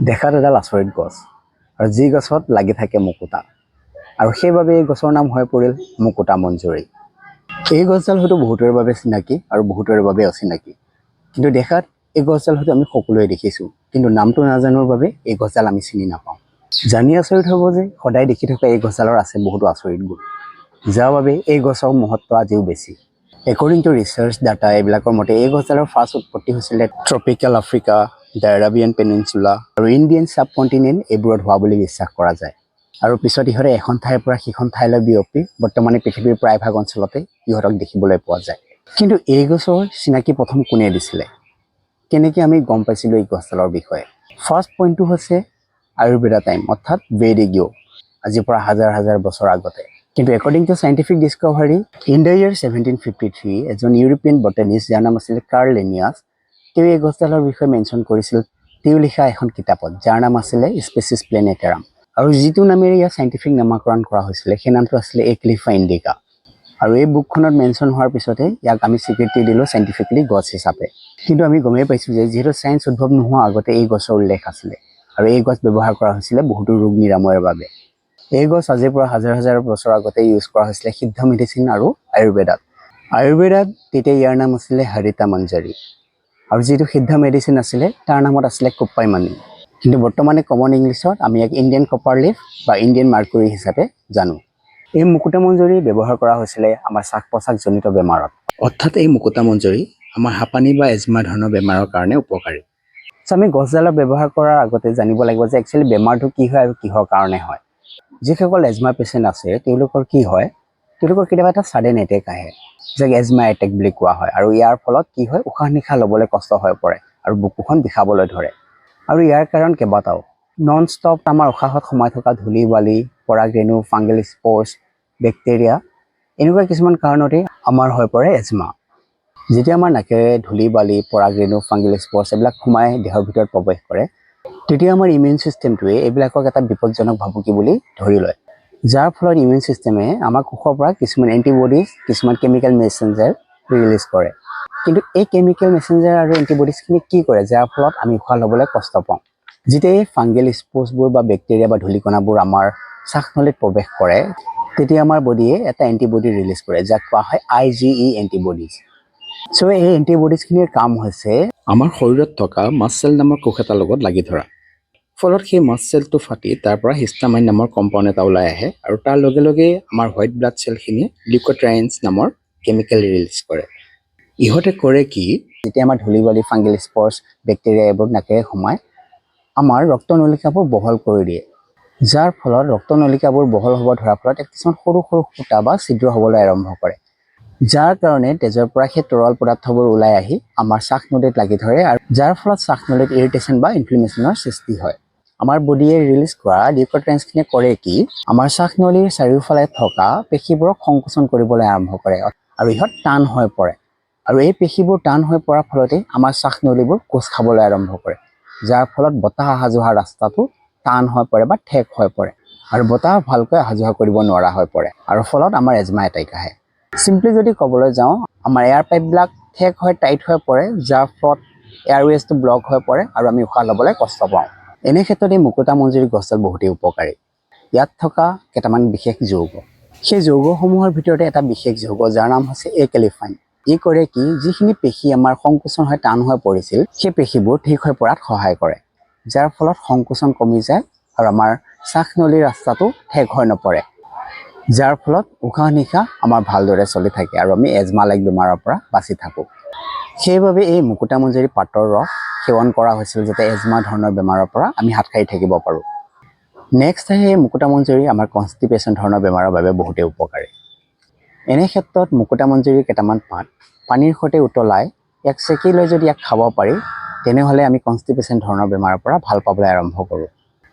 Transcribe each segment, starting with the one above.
দেখাত এডাল আচৰিত গছ আৰু যি গছত লাগি থাকে মুকুতা আৰু সেইবাবে এই গছৰ নাম হৈ পৰিল মুকুতা মঞ্জুৰী। এই গছডাল হয়তো বহুতৰে বাবে চিনাকি আৰু বহুতৰে বাবে অচিনাকি। কিন্তু দেখাত এই গছডাল হয়তো আমি সকলোৱে দেখিছোঁ, কিন্তু নামটো নাজানোৰ বাবে এই গছডাল আমি চিনি নাপাওঁ। জানি আচৰিত হ'ব যে সদায় দেখি থকা এই গছডালৰ আছে বহুতো আচৰিত গুণ, যাৰ বাবে এই গছৰ মহত্ব আজিও বেছি। একৰ্ডিং টু ৰিচাৰ্চ ডাটা, এইবিলাকৰ মতে এই গছডালৰ ফাৰ্ষ্ট উৎপত্তি হৈছিলে tropical Africa, the Arabian peninsula আৰু ইণ্ডিয়ান ছাব কণ্টিনেণ্ট, এইবোৰত হোৱা বুলি বিশ্বাস কৰা যায়। আৰু পিছত ইহঁতে এখন ঠাইৰ পৰা সিখন ঠাইলৈ বিয়পি বৰ্তমানে পৃথিৱীৰ প্ৰায়ভাগ অঞ্চলতে ইহঁতক দেখিবলৈ পোৱা যায়। কিন্তু এই গছৰ চিনাকি প্ৰথম কোনে দিছিলে? কেনেকৈ আমি গম পাইছিলোঁ এই গছডালৰ বিষয়ে? ফাৰ্ষ্ট পইণ্টটো হৈছে আয়ুৰ্বেদা টাইম, অৰ্থাৎ বৈদিক যুগ, আজিৰ পৰা হাজাৰ হাজাৰ বছৰ আগতে। কিন্তু according to scientific discovery, in the year 1753 এজন ইউৰোপিয়ান বটানিষ্ট, যাৰ নাম আছিলে কাৰ্ল লিনিয়াছ, তেওঁ এই গছডালৰ বিষয়ে মেনশ্যন কৰিছিল তেওঁ লিখা এখন কিতাপত, যাৰ নাম আছিলে স্পেচিছ প্লেণ্টেৰাম। আৰু যিটো নামেৰে ইয়াৰ চাইণ্টিফিক নামাকৰণ কৰা হৈছিলে, সেই নামটো আছিলে এক্লিফা ইণ্ডিকা। আৰু এই বুকখনত মেনশ্যন হোৱাৰ পিছতে ইয়াক আমি স্বীকৃতি দিলোঁ চাইণ্টিফিকেলি গছ হিচাপে। কিন্তু আমি গমেই পাইছোঁ যে যিহেতু চায়েন্স উদ্ভৱ নোহোৱা আগতে এই গছৰ উল্লেখ আছিলে আৰু এই গছ ব্যৱহাৰ কৰা হৈছিলে বহুতো ৰোগ নিৰাময়ৰ বাবে। এই গছ আজিৰ পৰা হাজাৰ হাজাৰ বছৰ আগতে ইউজ কৰা হৈছিলে সিদ্ধ মেডিচিন আৰু আয়ুৰ্বেদাত। আয়ুৰ্বেদাত তেতিয়া ইয়াৰ নাম আছিলে হৰিতা মঞ্জৰী আৰু যিটো সিদ্ধ মেডিচিন আছিলে, তাৰ নামত আছিলে কুপ্পাইমানি। কিন্তু বৰ্তমানে কমন ইংলিছত আমি ইয়াক ইণ্ডিয়ান কপাৰ লিফ বা ইণ্ডিয়ান মাৰ্কুৰী হিচাপে জানো। এই মুকুতা মঞ্জৰী ব্যৱহাৰ কৰা হৈছিলে আমাৰ শ্বাস প্ৰশ্বাসজনিত বেমাৰত, অৰ্থাৎ এই মুকুতা মঞ্জৰী আমাৰ হাঁপানি বা এজমা ধৰণৰ বেমাৰৰ কাৰণে উপকাৰী। চ' আমি গছডালৰ ব্যৱহাৰ কৰাৰ আগতে জানিব লাগিব যে একচুৱেলি বেমাৰটো কি হয় আৰু কিহৰ কাৰণে হয়। যিসকল এজমা পেচেণ্ট আছে, তেওঁলোকৰ কি হয়? তেওঁলোকৰ কেতিয়াবা এটা ছাডেন এটেক আহে, যাক এজমা এটেক বুলি কোৱা হয়। আৰু ইয়াৰ ফলত কি হয়? উশাহ নিশাহ ল'বলৈ কষ্ট হৈ পৰে আৰু বুকুখন বিষাবলৈ ধৰে। আৰু ইয়াৰ কাৰণ কেইবাটাও। নন ষ্টপ আমাৰ উশাহত সোমাই থকা ধূলি বালি, পৰাগৰেণু, ফাংগেল স্প'ৰ্ছ, বেক্টেৰিয়া, এনেকুৱা কিছুমান কাৰণতেই আমাৰ হৈ পৰে এজমা। যেতিয়া আমাৰ নাকেৰে ধূলি বালি, পৰাগৰেণু, ফাংগেল স্প'ৰ্ছ এইবিলাক সোমাই দেহৰ ভিতৰত প্ৰৱেশ কৰে, তেতিয়া আমাৰ ইমিউন ছিষ্টেমটোৱে এইবিলাকক এটা বিপদজনক ভাবুকি বুলি ধৰি লয়, যাৰ ফলত ইমিউন ছিষ্টেমে আমাৰ কোষৰ পৰা কিছুমান এণ্টিবডিজ, কিছুমান কেমিকেল মেছেঞ্জাৰ ৰিলিজ কৰে। কিন্তু এই কেমিকেল মেছেঞ্জাৰ আৰু এণ্টিবডিজখিনি কি কৰে, যাৰ ফলত আমি উশাহ ল'বলৈ কষ্ট পাওঁ? যেতিয়া এই ফাংগেল স্প'ৰ্ছবোৰ বা বেক্টেৰিয়া বা ধূলিকণাবোৰ আমাৰ শ্বাসনলীত প্ৰৱেশ কৰে, তেতিয়া আমাৰ বডিয়ে এটা এণ্টিবডি ৰিলিজ কৰে, যাক কোৱা হয় আইজিই এণ্টিবডিজ। চ' এই এণ্টিবডিজখিনিৰ কাম হৈছে আমাৰ শৰীৰত থকা মাষ্ট চেল নামৰ কোষ এটাৰ লগত লাগি ধৰা। ফলত সেই মাষ্ট চেলটো ফাটি তাৰ পৰা হিষ্টামাইন নামৰ কম্পাউণ্ড এটা ওলাই আহে আৰু তাৰ লগে লগে আমাৰ হোৱাইট ব্লাড চেলখিনিয়ে লিউকোট্ৰাইনছ নামৰ কেমিকেল ৰিলিজ কৰে। ইহঁতে কৰে কি? যেতিয়া আমাৰ ধূলি বালি, ফাংগেল স্প'ৰ্ছ, বেক্টেৰিয়া এইবোৰ নাকেৰে সোমাই আমাৰ ৰক্তনলিকাবোৰ বহল কৰি দিয়ে, যাৰ ফলত ৰক্তনলিকাবোৰ বহল হ'ব ধৰাৰ ফলত ইয়াত কিছুমান সৰু সৰু ফুটা বা ছিদ্ৰ হ'বলৈ আৰম্ভ কৰে, যাৰ কাৰণে তেজৰ পৰা সেই তৰল পদাৰ্থবোৰ ওলাই আহি আমাৰ শ্বাসনলীত লাগি ধৰে আৰু যাৰ ফলত শ্বাসনলীত ইৰিটেশ্যন বা ইনফ্লেমেশ্যনৰ সৃষ্টি হয়। আমাৰ বডিয়ে ৰিলিজ কৰা লিউকোট্ৰাইনছখিনিয়ে কৰে কি? আমাৰ শ্বাসনলীৰ চাৰিওফালে থকা পেশীবোৰক সংকোচন কৰিবলৈ আৰম্ভ কৰে আৰু ইহঁত টান হৈ পৰে। আৰু এই পেশীবোৰ টান হৈ পৰাৰ ফলতেই আমাৰ শ্বাসনলীবোৰ কোচ খাবলৈ আৰম্ভ কৰে, যাৰ ফলত বতাহ অহা যোৱা ৰাস্তাটো টান হৈ পৰে বা ঠেক হৈ পৰে আৰু বতাহ ভালকৈ অহা যোৱা কৰিব নোৱাৰা হৈ পৰে আৰু ফলত আমাৰ এজমা এটেক আহে। চিম্পলি যদি ক'বলৈ যাওঁ, আমাৰ এয়াৰ পাইপবিলাক ঠেক হৈ টাইট হৈ পৰে, যাৰ ফলত এয়াৰৱেজটো ব্লক হৈ পৰে আৰু আমি উশাহ ল'বলৈ কষ্ট পাওঁ। এনে ক্ষেত্ৰত এই মুকুতা মঞ্জুৰি গছডাল বহুতেই উপকাৰী। ইয়াত থকা কেইটামান বিশেষ যৌগ, সেই যৌগসমূহৰ ভিতৰতে এটা বিশেষ যৌগ, যাৰ নাম হৈছে একেলিফাইন, ই কৰে কি? যিখিনি পেশী আমাৰ সংকোচন হৈ টান হৈ পৰিছিল, সেই পেশীবোৰ ঠিক হৈ পৰাত সহায় কৰে, যাৰ ফলত সংকোচন কমি যায় আৰু আমাৰ শ্বাসনলীৰ ৰাস্তাটো ঠেক হৈ নপৰে, যাৰ ফলত উশাহ নিশাহ আমাৰ ভালদৰে চলি থাকে আৰু আমি এজমা লাইক বেমাৰৰ পৰা বাচি থাকোঁ। সেইবাবে এই মুকুতা মঞ্জুৰি পাতৰ ৰস সেৱন কৰা হৈছিল, যাতে এজমা ধৰণৰ বেমাৰৰ পৰা আমি হাত সাৰি থাকিব পাৰোঁ। নেক্সট আহে, এই মুকুতা মঞ্জুৰি আমাৰ কনষ্টিপেশ্যন ধৰণৰ বেমাৰৰ বাবে বহুতেই উপকাৰী। এনে ক্ষেত্ৰত মুকুতা মঞ্জুৰিৰ কেইটামান পাত পানীৰ সৈতে উতলাই ইয়াক চেকি লৈ যদি ইয়াক খাব পাৰি, তেনেহ'লে আমি কনষ্টিপেশ্যন ধৰণৰ বেমাৰৰ পৰা ভাল পাবলৈ আৰম্ভ কৰোঁ।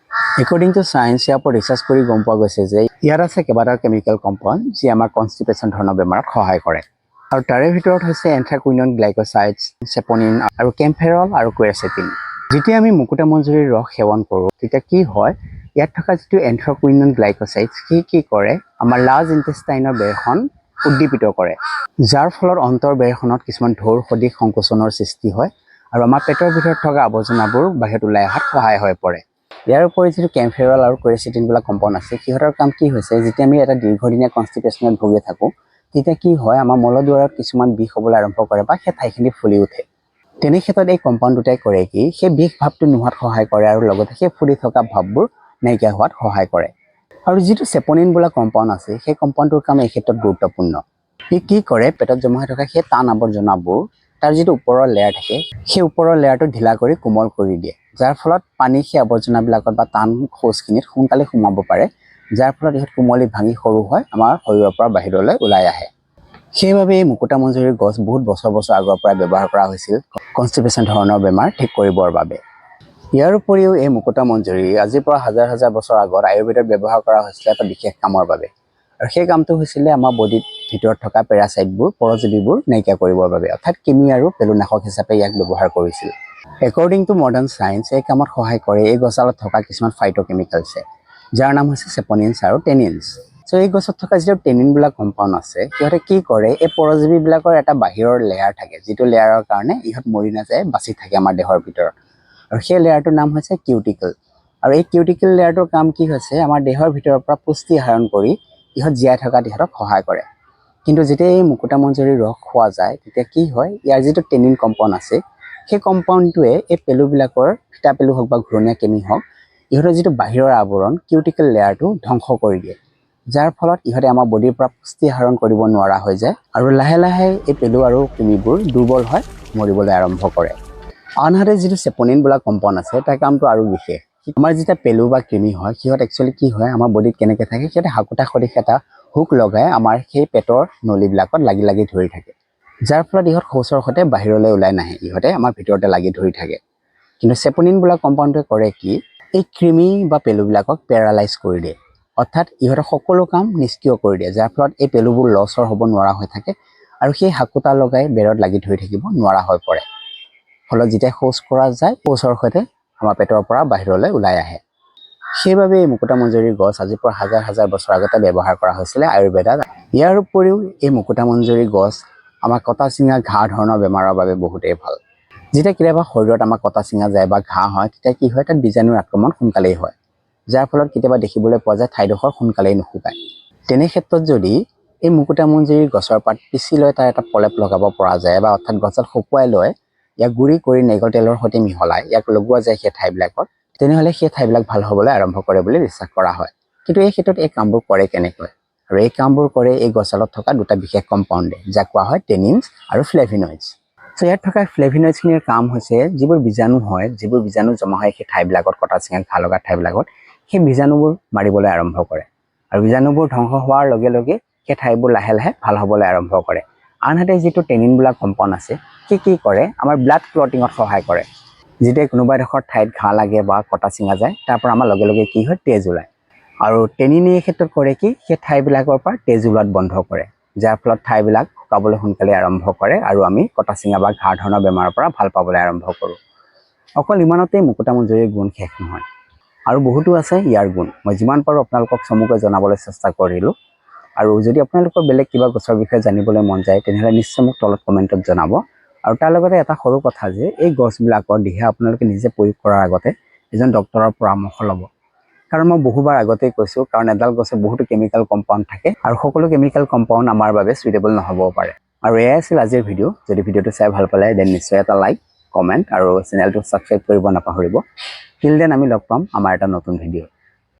একৰ্ডিং টু চায়েন্স, ইয়াৰ ওপৰত ৰিচাৰ্চ কৰি গম পোৱা গৈছে যে ইয়াত আছে কেইবাটাও কেমিকেল কম্পাউণ্ড, যি আমাৰ কনষ্টিপেশ্যন ধৰণৰ বেমাৰত সহায় কৰে। আৰু তাৰে ভিতৰত হৈছে এন্থ্ৰাকুইনন গ্লাইক'চাইডছ, চেপনিন আৰু কেম্ফেৰল আৰু কুৱেৰচেটিন। যেতিয়া আমি মুকুতা মঞ্জুৰিৰ ৰস সেৱন কৰোঁ, তেতিয়া কি হয়? ইয়াত থকা যিটো এন্থ্ৰাকুইনন গ্লাইক'চাইডছ, সি কি কৰে? আমাৰ লাৰ্জ ইণ্টেষ্টাইনৰ বেৰখন উদ্দীপিত কৰে, যাৰ ফলত অন্ত্ৰৰ বেৰখনত কিছুমান ঢৌৰ সদৃশ সংকোচনৰ সৃষ্টি হয়। আৰু আমাৰ পেটৰ ভিতৰত থকা আৱৰ্জনাবোৰ বাহিৰত ওলাই অহাত সহায় হৈ পৰে। ইয়াৰ উপৰি যিটো কেমফেৰল আৰু কোৱেৰচিটিন বোলা কম্পাউণ্ড আছে, সিহঁতৰ কাম কি হৈছে, যেতিয়া আমি এটা দীৰ্ঘদিনীয়া কনষ্টিপেশ্যনত ভুগি থাকোঁ, তেতিয়া কি হয়, আমাৰ মলদ্বাৰত কিছুমান বিষ হ'বলৈ আৰম্ভ কৰে বা সেই ঠাইখিনি ফুলি উঠে। তেনে ক্ষেত্ৰত এই কম্পাউণ্ড দুটাই কৰে কি, সেই বিষ ভাৱটো নোহোৱাত সহায় কৰে আৰু লগতে সেই ফুলি থকা ভাৱবোৰ নাইকিয়া হোৱাত সহায় কৰে। আৰু যিটো চেপনিন বোলা কম্পাউণ্ড আছে, সেই কম্পাউণ্ডটোৰ কাম এই ক্ষেত্ৰত গুৰুত্বপূৰ্ণ। ই কি কৰে, পেটত জমা হৈ থকা সেই টান আৱৰ্জনাবোৰ তাৰ যিটো ওপৰৰ লেয়াৰ থাকে, সেই ওপৰৰ লেয়াৰটো ঢিলা কৰি কোমল কৰি দিয়ে, যাৰ ফলত পানী সেই আৱৰ্জনাবিলাকত বা টান শৌচখিনিত সোনকালে সোমাব পাৰে, যাৰ ফলত ইহঁত কোমলি ভাঙি সৰু হৈ আমাৰ শৰীৰৰ পৰা বাহিৰলৈ ওলাই আহে। সেইবাবে এই মুকুতা মঞ্জুৰীৰ গছ বহুত বছৰ বছৰ আগৰ পৰাই ব্যৱহাৰ কৰা হৈছিল কনষ্টিপেশ্যন ধৰণৰ বেমাৰ ঠিক কৰিবৰ বাবে। ইয়াৰ উপৰিও এই মুকুতা মঞ্জুৰী আজিৰ পৰা হাজাৰ হাজাৰ বছৰ আগত আয়ুৰ্বেদত ব্যৱহাৰ কৰা হৈছিলে এটা বিশেষ কামৰ বাবে। আৰু সেই কামটো হৈছিলে আমাৰ বডিত ভিতৰত থকা পেৰাচাইটবোৰ, পৰজীৱীবোৰ নাইকিয়া কৰিবৰ বাবে, অৰ্থাৎ কৃমি আৰু পেলুনাশক হিচাপে ইয়াক ব্যৱহাৰ কৰিছিল। একৰ্ডিং টু মডাৰ্ণ চায়েন্স, এই কামত সহায় কৰে এই গছডালত থকা কিছুমান ফাইট'কেমিকেলছে, যাৰ নাম হৈছে চেপনিনছ আৰু টেনিনছ। চ' এই গছত থকা যিটো টেনিন বোলা কম্পাউণ্ড আছে, সিহঁতে কি কৰে, এই পৰজীৱীবিলাকৰ এটা বাহিৰৰ লেয়াৰ থাকে, যিটো লেয়াৰৰ কাৰণে ইহঁত মৰি নাযায়, বাচি থাকে আমাৰ দেহৰ ভিতৰত। আৰু সেই লেয়াৰটোৰ নাম হৈছে কিউটিকল। আৰু এই কিউটিকল লেয়াৰটোৰ কাম কি হৈছে, আমাৰ দেহৰ ভিতৰৰ পৰা পুষ্টি আহৰণ কৰি ইহঁত জীয়াই থকাত ইহঁতক সহায় কৰে। কিন্তু যেতিয়া এই মুকুতা মঞ্জুৰীৰ ৰস খোৱা যায়, তেতিয়া কি হয়, ইয়াৰ যিটো টেনিন কম্পাউণ্ড আছে, সেই কম্পাউণ্ডটোৱে এই পেলুবিলাকৰ, ফিটা পেলু হওক বা ঘূৰণীয়া কৃমি হওক, ইহঁতৰ যিটো বাহিৰৰ আৱৰণ কিউটিকেল লেয়াৰটো ধ্বংস কৰি দিয়ে, যাৰ ফলত ইহঁতে আমাৰ বডিৰ পৰা পুষ্টি আহৰণ কৰিব নোৱাৰা হৈ যায় আৰু লাহে লাহে এই পেলু আৰু কৃমিবোৰ দুৰ্বল হৈ মৰিবলৈ আৰম্ভ কৰে। আনহাতে যিটো চেপনিন বোলা কম্পাউণ্ড আছে, তাৰ কামটো আৰু বিশেষ। আমাৰ যেতিয়া পেলু বা কৃমি হয়, সিহঁত একচুৱেলি কি হয়, আমাৰ বডিত কেনেকৈ থাকে, সিহঁতে হাকোটা সদৃশ এটা হুক লগাই আমাৰ সেই পেটৰ নলীবিলাকত লাগি লাগি ধৰি থাকে, যাৰ ফলত ইহঁত শৌচৰ সৈতে বাহিৰলৈ ওলাই নাহে, ইহঁতে আমাৰ ভিতৰতে লাগি ধৰি থাকে। কিন্তু চেপনিন বোলা কম্পাউণ্ডটোৱে কৰে কি, এই কৃমি বা পেলুবিলাকক পেৰালাইজ কৰি দিয়ে, অৰ্থাৎ ইহঁতৰ সকলো কাম নিষ্ক্ৰিয় কৰি দিয়ে, যাৰ ফলত এই পেলুবোৰ লৰচৰ হ'ব নোৱাৰা হৈ থাকে আৰু সেই হাকোটা লগাই বেৰত লাগি ধৰি থাকিব নোৱাৰা হৈ পৰে। ফলত যেতিয়া শৌচ কৰা যায়, শৌচৰ সৈতে আমাৰ পেটৰ পৰা বাহিৰলৈ ওলাই আহে। সেইবাবে এই মুকুতা মঞ্জুৰীৰ গছ আজিৰ পৰা হাজাৰ হাজাৰ বছৰ আগতে ব্যৱহাৰ কৰা হৈছিলে আয়ুৰ্বেদত। ইয়াৰ উপৰিও এই মুকুতা মঞ্জুৰী গছ আমাৰ কটা চিঙা ঘাঁ ধৰণৰ বেমাৰৰ বাবে বহুতেই ভাল। যেতিয়া কেতিয়াবা শৰীৰত আমাৰ কটা চিঙা যায় বা ঘাঁ হয়, তেতিয়া কি হয়, তাত বীজাণুৰ আক্ৰমণ সোনকালেই হয়, যাৰ ফলত কেতিয়াবা দেখিবলৈ পোৱা যায় ঠাইডোখৰ সোনকালেই নুশুকায়। তেনে ক্ষেত্ৰত যদি এই মুকুতা মঞ্জুৰীৰ গছৰ পাত পিচি লৈ তাৰ এটা প্ৰলেপ লগাব পৰা যায় বা অৰ্থাৎ গছত শুকুৱাই লৈ ইয়াক গুড়ি কৰি নাৰিকল তেলৰ সৈতে মিহলাই ইয়াক লগোৱা যায় সেই ঠাইবিলাকত, তেনেহ'লে সেই ঠাইবিলাক ভাল হ'বলৈ আৰম্ভ কৰে বুলি বিশ্বাস কৰা হয়। কিন্তু এই ক্ষেত্ৰত এই কামবোৰ কৰে কেনেকৈ? আৰু এই কামবোৰ কৰে এই গছডালত থকা দুটা বিশেষ কম্পাউণ্ডে, যাক কোৱা হয় টেনিনছ আৰু ফ্লেভিনইডছ। চ' ইয়াত থকা ফ্লেভিনইডছখিনিৰ কাম হৈছে, যিবোৰ বীজাণু হয়, যিবোৰ বীজাণু জমা হয় সেই ঠাইবিলাকত, কটা চিঙা ঘাঁ লগা ঠাইবিলাকত, সেই বীজাণুবোৰ মাৰিবলৈ আৰম্ভ কৰে আৰু বীজাণুবোৰ ধ্বংস হোৱাৰ লগে লগে সেই ঠাইবোৰ লাহে লাহে ভাল হ'বলৈ আৰম্ভ কৰে। আনহাতে যিটো টেনিন বোলা কম্পাউণ্ড আছে, সি কি কৰে, আমাৰ ব্লাড ক্লটিঙত সহায় কৰে। যেতিয়া কোনোবা এডোখৰ ঠাইত ঘাঁ লাগে বা কটা চিঙা যায়, তাৰ পৰা আমাৰ লগে লগে কি হয়, তেজ ওলায়। আৰু টেনিনে এই ক্ষেত্ৰত কৰে কি, সেই ঠাইবিলাকৰ পৰা তেজ ওলোৱাত বন্ধ কৰে, যাৰ ফলত ঠাইবিলাক শুকাবলৈ সোনকালে আৰম্ভ কৰে আৰু আমি কটা চিঙা বা ঘাঁ ধৰণৰ বেমাৰৰ পৰা ভাল পাবলৈ আৰম্ভ কৰোঁ। অকল ইমানতেই মুকুতা মঞ্জুৰীৰ গুণ শেষ নহয়, আৰু বহুতো আছে ইয়াৰ গুণ। মই যিমান পাৰোঁ আপোনালোকক চমুকৈ জনাবলৈ চেষ্টা কৰিলোঁ। আৰু যদি আপোনালোকৰ বেলেগ কিবা গছৰ বিষয়ে জানিবলৈ মন যায়, তেনেহ'লে নিশ্চয় মোক তলত কমেণ্টত জনাব। আৰু তাৰ লগতে এটা সৰু কথা যে এই গছবিলাকৰ দিহা আপোনালোকে নিজে প্ৰয়োগ কৰাৰ আগতে এজন ডক্তৰৰ পৰামৰ্শ ল'ব। কাৰণ মই বহুবাৰ আগতেই কৈছোঁ, কাৰণ এডাল গছত বহুতো কেমিকেল কম্পাউণ্ড থাকে আৰু সকলো কেমিকেল কম্পাউণ্ড আমাৰ বাবে চুইটেবল নহ'বও পাৰে। আৰু এয়াই আছিল আজিৰ ভিডিঅ'। যদি ভিডিঅ'টো চাই ভাল পালে, then নিশ্চয় এটা লাইক, কমেণ্ট আৰু চেনেলটো ছাবস্ক্ৰাইব কৰিব নাপাহৰিব। টিল then, আমি লগ পাম আমাৰ এটা নতুন ভিডিঅ'।